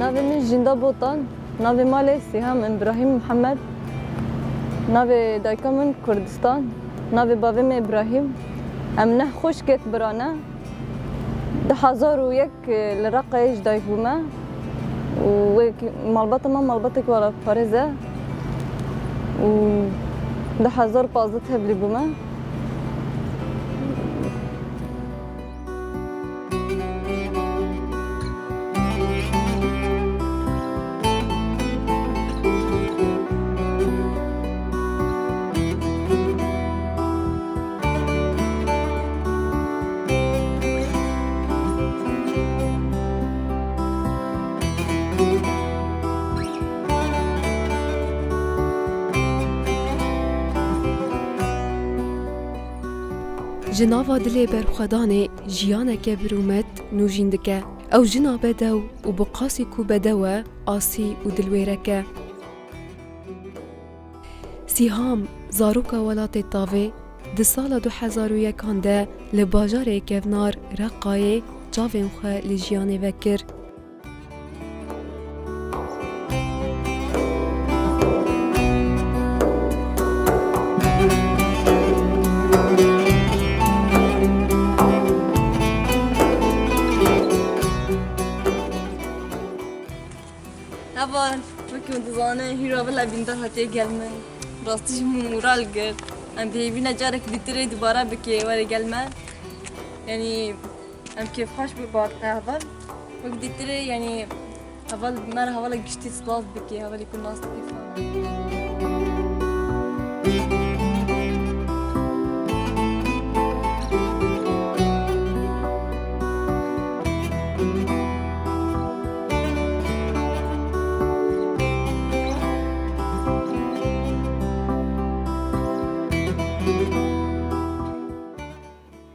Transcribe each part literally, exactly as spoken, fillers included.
Navê min Jînda Botan, navê malê Sîham Îbrahîm Mihemed, navê dayika min Kurdistan, navê bavê min Îbrahîm. Em neh xwişkek bira ne. Du hezar û yek li Reqayê ji dayik bûme û wek malbata me malbatek welaparêz e û du hezar û pazdeh tevlî bûme. Ji nava dilê berxwedanê jiyaneke birûmet nûjîn dike. Ew jina bedew û bi qasî ku bedew e, asî û dilwêrek e. Sîham, zaroka welatê Tavê, di sala du hezar û yekan de li bajarê kevnar Reqayê çavên xwe li jiyanê vekir. Heval, wekî hûn dizanin, hîra bila bîndar hatiye gel min. Rastî jî min moral girt. Em dihêvîne carek dîtirê dubare bike, were gel me. Yanî, em kêfxweş bû bi hatina heval. Wek dîtirê, yanî, heval me re hevala giştî silav bike, hevalê ku nas dike falan.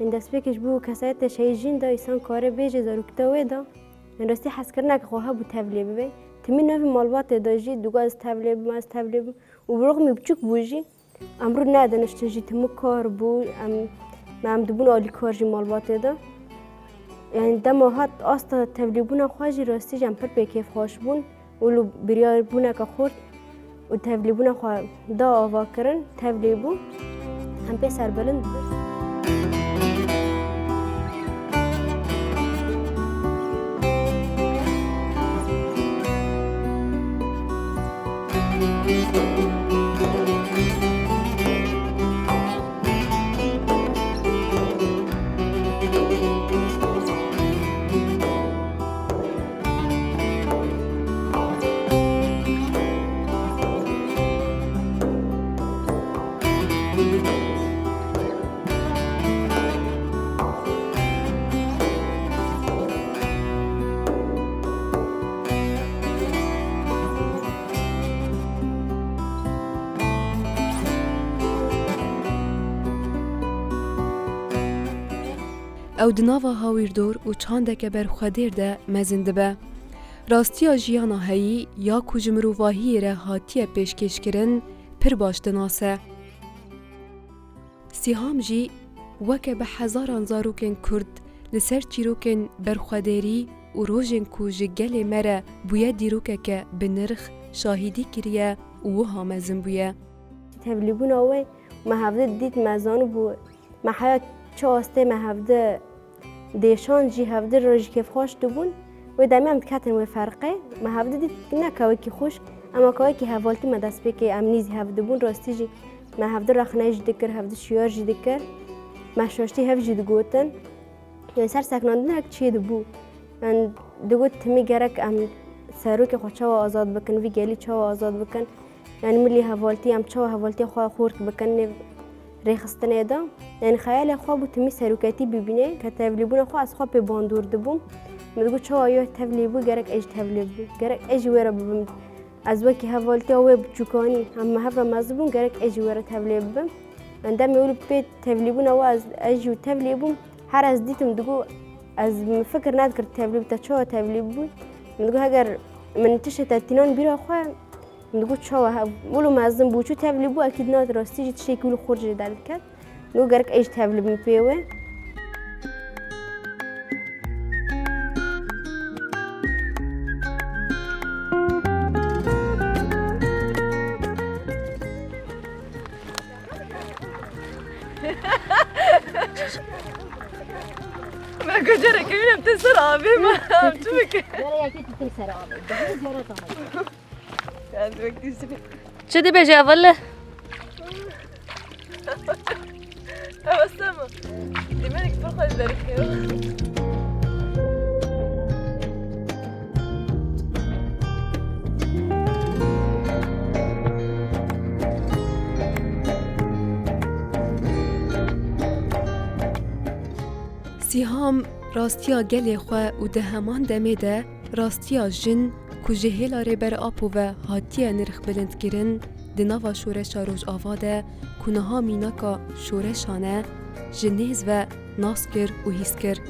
Min destpêkê ji bo kesayetê şehîd jîn de, îsan kare bêje zaroktiya wê de. Min rastî hezkirineke xwe hebû tevlê bibe. Timî navê malbatê de jî digot ez tevlê bim, ez tevlê bim. Û bi rixmî biçûk bû jî, em rû nedaniştin jî, timî kar bû, em, me em dibûn alîkar jî malbatê de. Yanî dema hat asta tevlîbûna xwe jî rastî jî em pir pê kêfxweş bûn û li biryarbûneke xurt û tevlîbûna xwe da avakirin, tevlî bû. Em pê serbilind bûn. Ew di nava hawîrdor û çandeke berxwedêr de mezin dibe. Rastiya jiyana heyî ya ku ji mirovahiyê re hatiye pêşkêşkirin, pir baş dinase. Sîham jî weke bi hezaran zarokên Kurd li ser çîrokên berxwedêrî û rojên ku ji gelê me re bûye dîrokeke bi nirx şahîdî kiriye û wiha mezin bûye. Tevlîbûna wê me hevdî dît, me zanibû me heya çi astê me hevdî dêşan jî hevdî re jî kêfxweş dibûn. Wê demê em diketin wê ferqê. Me hevdî dît ne kawekî xwişk, ema kawekî hevaltî me destpêkê em nîzî hev dibûn. Rastî jî me hevdî rexne jî dikir, hevdî şiyar jî dikir. Me şaştî hev jî digotin. Yanî ser seknandinek çê dibû. Yanî Digot, timî gerek em serokê xwe çawa azad bikin, vî gelî çawa azad bikin. Yanî milî hevaltî, em çawa hevaltiya xwe xurt bikin nêv rêxistinê de. Yanî xeyalê xwe bû timî seroketî bibîne, ke tevlîbûna xwe ez xwe pê bandor dibûm. Min digot, çawa yo tevlî bû, gerek ez jî tevlî bibim. Gerek ez jî wê re bibim. Ez wekî hevaltiya wê biçûkanî, em me hev re mezin bûn, gerek ez jî wê re tevlê bibim. Em demê wilo pê tevlîbûna we ez, ez jî tevlê bûm. Her ez dîtim digo, ez min fikir nedikir tevlî bû, te çawa tevlî bû? Min digo, heger min tiştê te tînan bîra xwe, min digo, çawa he-, wilo mezin bû, çû tevlî bû, ekîd na rastî jî tiştekî wilo xurt jê derdiket. Min digo, gerek ez jî tevlî bim pê wê. Me gocarekê wî em tê ser avê me. Em çi bikin? Cara yekê tu tê ser avê. Dehê cara tamam. Çi dibêje heval? Ew sema. Demek pir xwe derkeve. Sîham rastiya gelê xwe û di heman demê de rastiya jin ku ji hêla Rêber Apo ve hatiye nirxbilindkirin, di nava şoreşa Rojava de ku niha mînaka şoreşan e, ji nêz ve nas kir û hîs kir.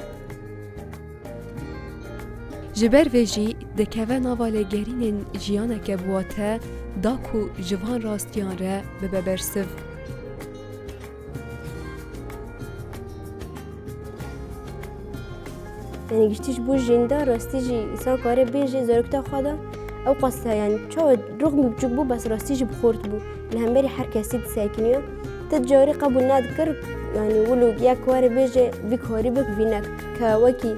Ji ber vê jî dikeve nava lêgerînên jiyaneke biwate da ku ji van rastiyan re bibe bersiv. Yanî giştî ji bo jinda rastî jî însan kare bêje zarokta xwe de ew qas e, yanî çawa rûx min biçûk bû, bes rastî jî bi xort bû. Li hemberî her kesî disekiniya. Ti carî qebûl nedikir, yanî wilo yek were bêje vî karî bik vî nek. Ke wekî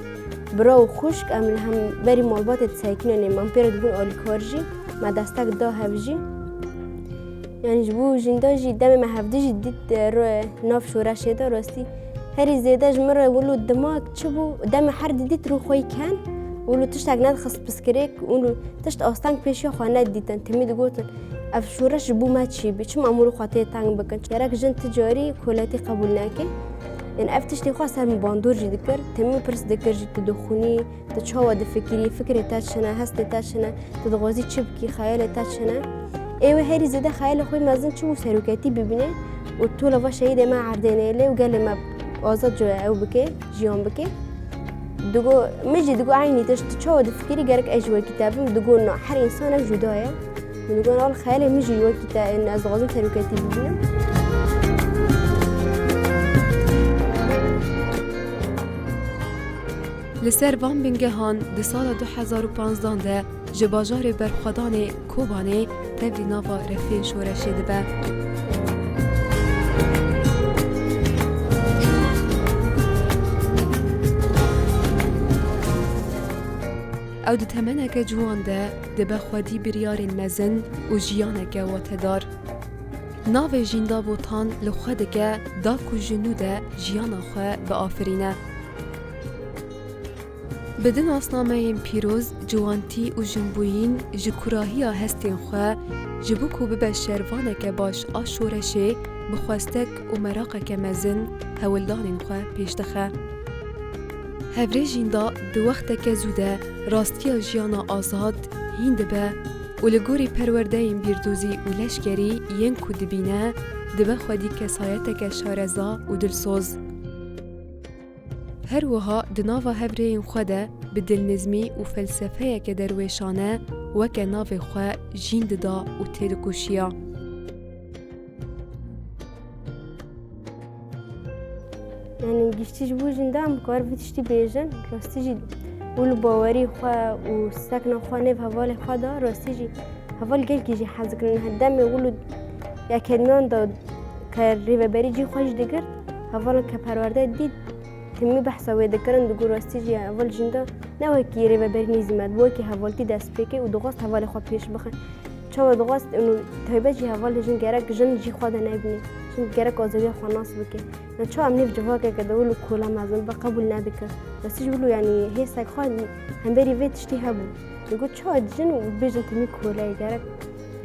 bira û xwişk em li hemberî malbatê disekinanê, em pê re dibûn alîkar jî, me destek da hev jî. Yanî ji bo jinda jî demê me hevdî jî dît, e, ro-, nav şoreşê de rastî herî zêde ji min re wilo dima çi bû, demê her didît rû xwe yî ken, wilo tiştek nedixist piskirêk, wilo tişt asteng pêşiya xwe nedidîtin. Timî digotin, ev şoreş ji bo me çi bî, çima em wilo xwe tê teng bikin? Gerek jin ti carî koletî qebûl neke. Yanî ev tiştê xwe ser min bandor jî dikir, timî pirs dikir jî, tu dixwînî, tu çawa difikirî, fikrê te çi ne, hestê te çi ne, tu dixwazî çi bikî, xeyalê te çi ne? Ê wê herî zêde xeyalê xwe mezin çi bû, seroketî bibîne û tola va şehîdê me erdê nêlê û gelê me azad ji ew bike, jiyan bike. Digo, min jî digo eynî tişt, tu çawa difikirî, gerek ez jî wekî te bim? Digo, na, her însan e cuda ye. Min digot, wal xeyalê min jî wekî te, ez dixwazim seroketî bibînim. Li ser van bingehan di sala du hezar û panzdan de ji bajarê berxwedanê Kobanê tevlî nava refên şoreşê dibe. Ew di temeneke ciwan de dibe xwedî biryarên mezin û jiyaneke watedar. Navê Jînda Botan li xwe dike da ku ji nû de jiyana xwe biafirîne. Bi di nasnameyên pîroz, ciwantî û jinbûyîn ji kurahiya hestên xwe, ji bo ku bibe şervaneke baş a şoreşê, bi xwestek û meraqeke mezin hewldanên xwe pêş dixe. Hevrê Jînda di wexteke zû de rastiya jiyana azad hîn dibe û li gorî perwerdeyên bîrdozî û leşkerî yên ku dibîne, dibe xwedî kesayeteke şareza û dilsoz. Her wiha di nava hevrêyên xwe de bi dilnizmî û felsefeyeke derwêşane weke navê xwe jîn dida û têdikoşiya. Yanî giştî ji bo jindan em karin vî tiştî bêjin. Rastî jî wilo bawerî xwe û sekna xwe nêv hevalê xwe da, rastî jî heval gelkî jî hez dikirin. Her demê wilo yekemiyan da ke rêveberî cî xwe jî digirt, hevalan ke perwerde dît, timî behsa wê dikirin, digot rastî jî heval jinda ne wekî rêveberî nêzî me, bi wekî hevaltî dest pê kir û dixwest hevalê xwe pêş bixe. Çawa dixwest, û taybet jî hevalê jin gerek jin cî xwe de nebîne. Gerek azadiya xwe nas bike. Ya çawa em nêv civakeke de wilo kola mezin be qebûl nedike. Rastî jî wilo, yanî hêsek xwe hemberî vê tiştî hebû. Min got, çawa jin û bêjin timî kola ye, gerek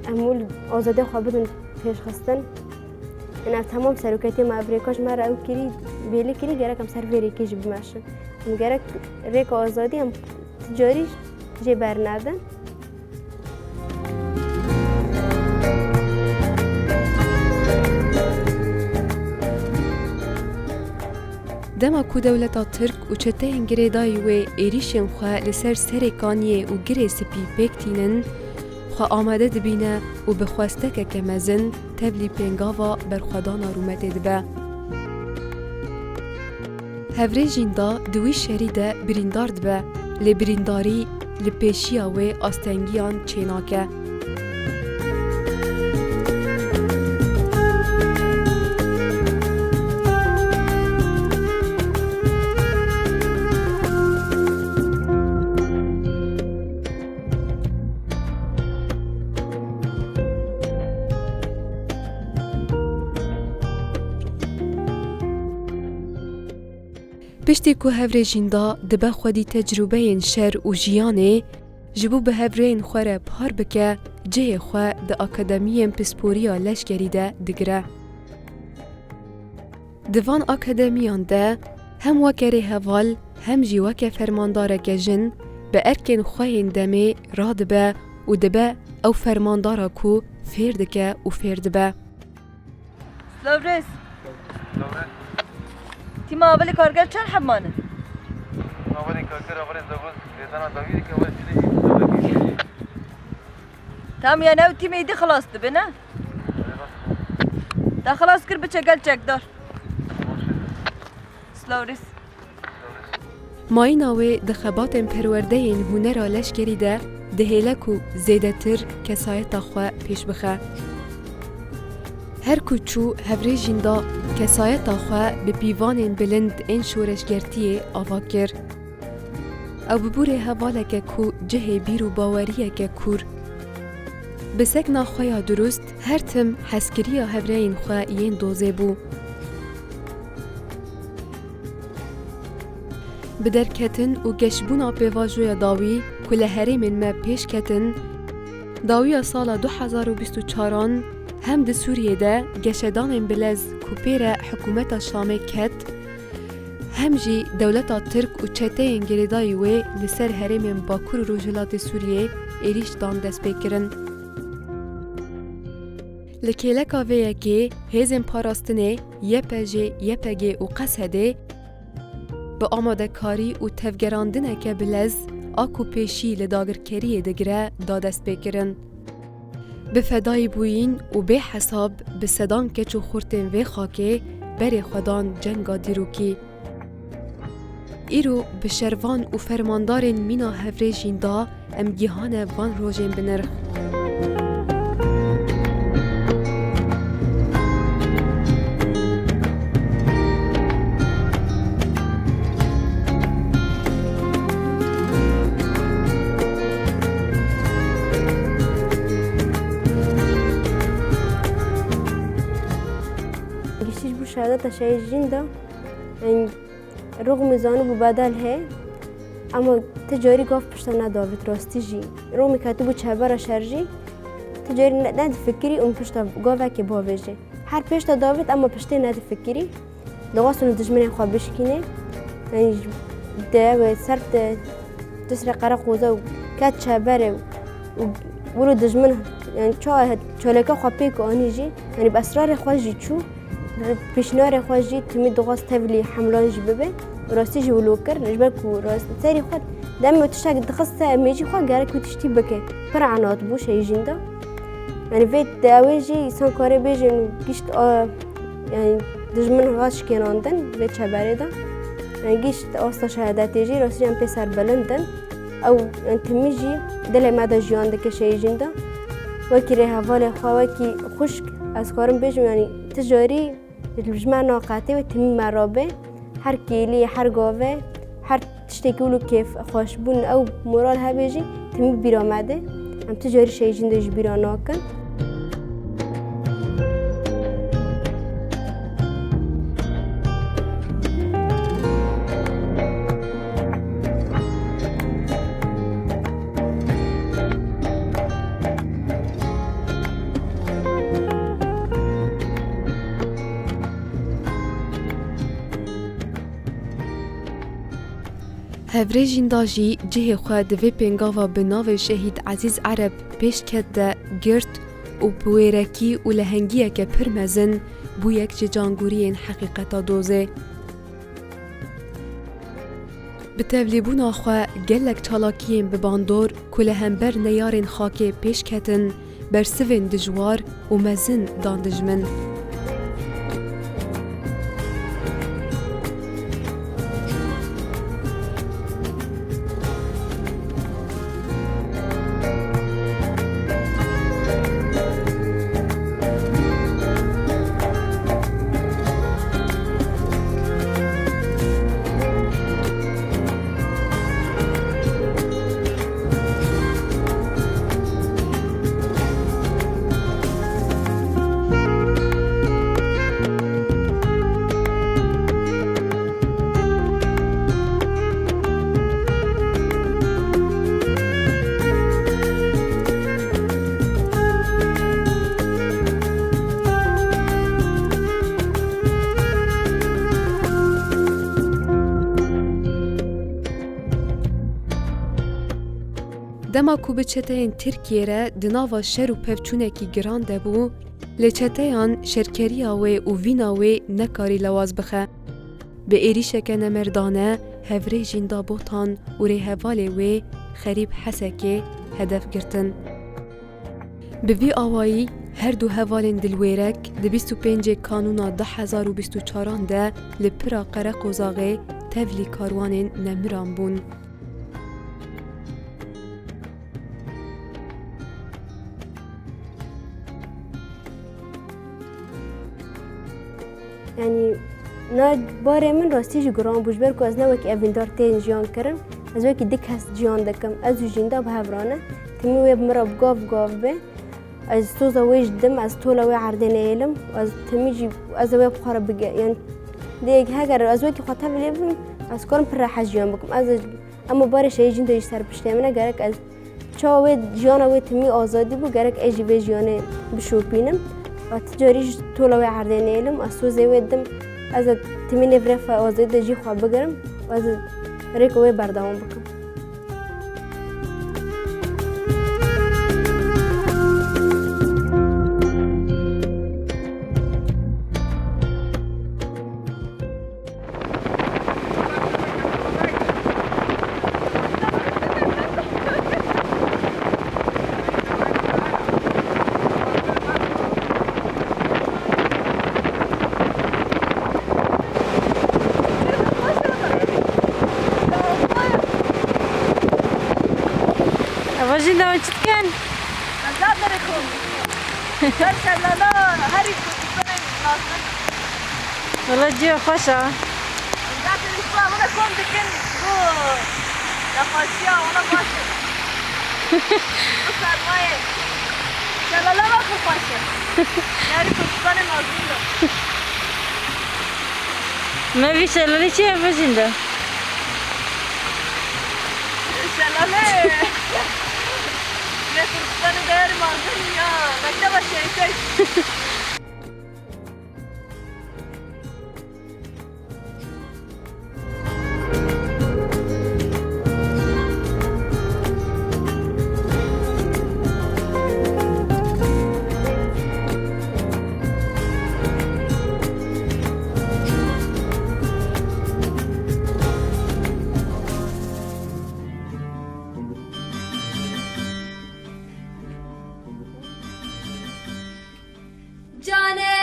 em wilo azadiya xwe bidin pêşxistin. Yanî ev temam seroketiyê me, ev rêka ji me re ew kirî, bêlî kirî, gerek em ser vê rêkê jî bimeşin. Em gerek rêka azadî em ti carî jê bernedin. Dema ku dewleta Tirk û çeteyên girêdayî wê êrîşên xwe li ser Serê Kaniyê û Girê Spî pêk tînin, xwe amade dibîne û bi xwestekeke mezin tevlî pêngava berxwedana rûmetê dibe. Hevrê Jînda di wî şerî de birîndar dibe, lê birîndarî li pêşiya wê astengiyan çênake. Piştî ku Hevrê Jînda dibe xwedî tecrûbeyên şer û jiyanê, ji bo bi hevrêyên xwe re par bike, cihê xwe di akademiyên pisporiya leşkerî de digire. Di van akademiyan de hem weke rêheval, hem jî weke fermandareke jin bi erkên xwe yên demê radibe û dibe ew fermandara ku fêr dike û fêr dibe. Silav rêz. Silav rêz. Tîma avilê karger çend heb mane? Avilê karger, avilê zagoz, lêdana dawî dike, avilê sîlê dike. Tam yani ew tîmê dî xilas dibe, ne? Te xilas kir, biçe gel çekdar. Silav rêz. Mayîna wê di xebatên perwerdeyên hunera leşkerî de dihêle ku zêdetir kesayeta xwe pêş bixe. Her ku çû, Hevrê Jînda kesayeta xwe bi pîvanên bilind ên şoreşgertiyê ava kir. Ew bi bûrê hevaleke ku cihê bîr û baweriyeke kûr, bi sekna xwe ya dirust, her tim hezkiriya hevreyên xwe yên dozê bû. Bi derketin û geşbûna pêvajoya dawî ku li herêmên me pêş ketin, dawiya sala du hezar û bîst û çaran hem di Sûriyê de geşedanên bilez ku pê re hikûmeta Şamê ket, hem jî dewleta Tirk û çeteyên girêdayî wê li ser herêmên Bakur û Rojhilatê Sûriyê êrîş dan destpêkirin. Li kêleka vê yekê hêzên parastinê Y P J, Y P G û Qesedê bi amadekarî û tevgerandineke bilez a ku pêşî li dagirkeriyê digire da destpêkirin. Bi fedayîbûyîn û bê hesab bi sedan keç û xurtên vê xakê berê xwe dan cenga dîrokî. Îro bi şervan û fermandarên mîna Hevrê Jînda em gihane van rojên bi nirx. Giştî ji bo şehadeta Şehîd Jînda, yani, rûxmî zanibû bedel heye, ama ti carî gav pişta nedavêt rastî jî. Rûxmî ketibû çebera şer jî, ti carî ne-, nedifikirî û pişta gavekê bavêjê. Her pêşta davêt, ema piştê nedifikirî. Dixwest li dijminên xwe bişkîne. Yani, ji-, de ew ê ser te, tu sirê qereqoza û ket çeberê û wilo dijmin, yani, ça-, çaleke xwe pêk anî jî, yani, bi esrarê xwe jî çû, pêşniyarê xwe jî timî dixwest tevlî hemlan jî bibe. Rastî jî wilo kir, ji ber ku rast-, serî xwe demê tiştek dixist ser mêjî xwe, gerek wî tiştî bike. Pir enat bû Şehîd Jînda. Yani, vê dawê jî însan kare bêjin gişt a, yani, dijmin hat şikênandin vê çeberê de. Yani, gişt asta şehadetê jî rastî em pê serbilind in. Ew, yani, timî jî dilê me de jiyan dike Şehîd Jînda. Wekî rêhevalê xwe, wekî xwişk, ez karim bêjim, yani, ti carî ji me naqetê wê timî me re be. Her kêliyê, her gave, her tiştekî wilo kêf xweşbûn ew moral hebe jî timî bîra me de. Em tu carî Şehîd Jînda jî bîra nakin. Hevrêjînda jî cihê xwe di vê pêngava bi navê Şehîd Ezîz Ereb pêş ket de girt û bi wêrekî û lehengiyeke pir mezin bû yek ji cangûriyên heqîqeta dozê. Bi tevlîbûna xwe gelek çalakiyên bi bandor ku li hember neyarên xakê pêş ketin, bersivên dijwar û mezin dan dijmin. Dema ku bi çeteyên Tirkiyê re di nava şer û pevçûnekî giran de bû, lê çeteyan şerkeriya wê û vîna wê nekarî lewaz bixe. Bi êrîşeke nemerdane Hevrêjînda Botan û rêhevalê wê Xerîb Hesekê hedef girtin. Bi vî awayî her du hevalên dilwêrek di bîst û pêncê Kanûna du hezar û bîst û çaran de li pira Qereqozaxê tevlî karwanên nemiran bûn. Yanî, na barê min rastî jî giran bû, ji ber ku ez ne wekî evîndar tên jiyan kirin, ez wekî du kes jiyan dikim. Ez û jînda bi hev re ne. Timî wê bi min re bi gav bi gav be. Ez soza wê jî didim, ez tola wê erdê neyêlim. Ez timî jî, ez ê wê bi xwe re bige-, yanî, dê heger ez wekî xwe tevlê bim, ez karim pir rehet jiyan bikim. Ez, ema barê Şehîd Jînda jî ser piştê min e, gerek ez Çawa wê jiyana wê timî azadî bû, gerek ez jî vê jiyanê bişopînim. Û ti carî ji tola wê erdê nêlim, ez sozê wê dim, ez ê timî nêv refa azadî de jî xwe bigirim, ez ê rêka wê berdewam bikim. Eva jî lawê çi dikin? Em da derê kom. Ser şelala herî ku dikirin lazim. Wala cî xweş e. Em da derê ku em wina kom dikin. Bu nexweşiya wala baş e. Bu sermayê. Şelala wek xweş e. Yarî Kurdistanê lazim e. Me vî şelalî çi ye vejîn de? Şelalê. Ne Kurdistanê de her mazin ya. Mekteba şeytek. Canê.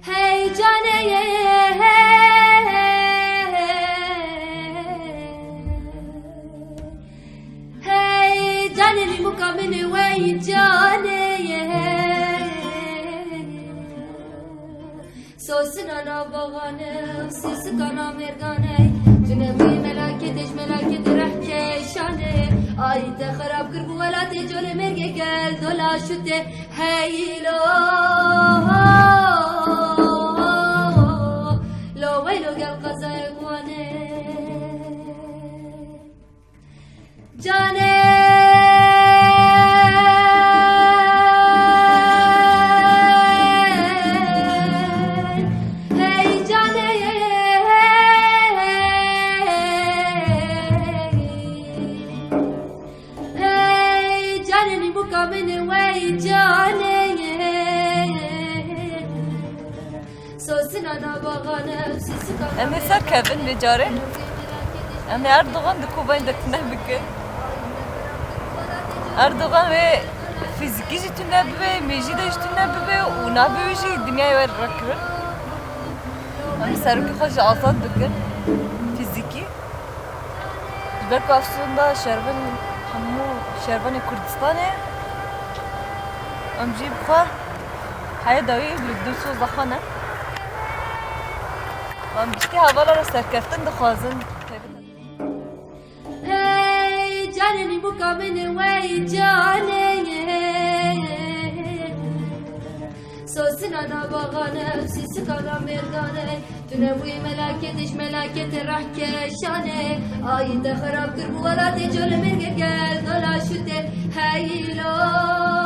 Hey canê, hey canê, lîmuka min wey canê. Sosina nav baxane, sisika nav mêrgane. Tune wî melaketê ji melaketê reh kêşane. Ay te xerab kir bi welatê colê mêrgê gel dola şutê. Hey lo, lo weylo gel qezayê Wanê. Canê. Em ê serkevin vê carê. Em ê Erdogan di kovayên de tune bikin. Erdogan wê fîzîkî jî tune bibe, mêjî de jî tune bibe û navê wê jî dinyayê were kirin. Em ê serokê xwe jî azad bikin. Fîzîkî. Ji ber ku ev sonda şervan hemû şervanê Kurdistanê, em jî bi xwe heye dawî li dil soza xwe ne. Em giştî hevala re serkeftin dixwazin. Hey canê nîmûka min, wey canê. Sosina nava xane, sîsika na mêrdane. Tu nebûyî melaketê ji melaketê rehkeşanê. Ayî te xerab kir bi welatê, colê mêrgê gel dola şûtê. Heylo.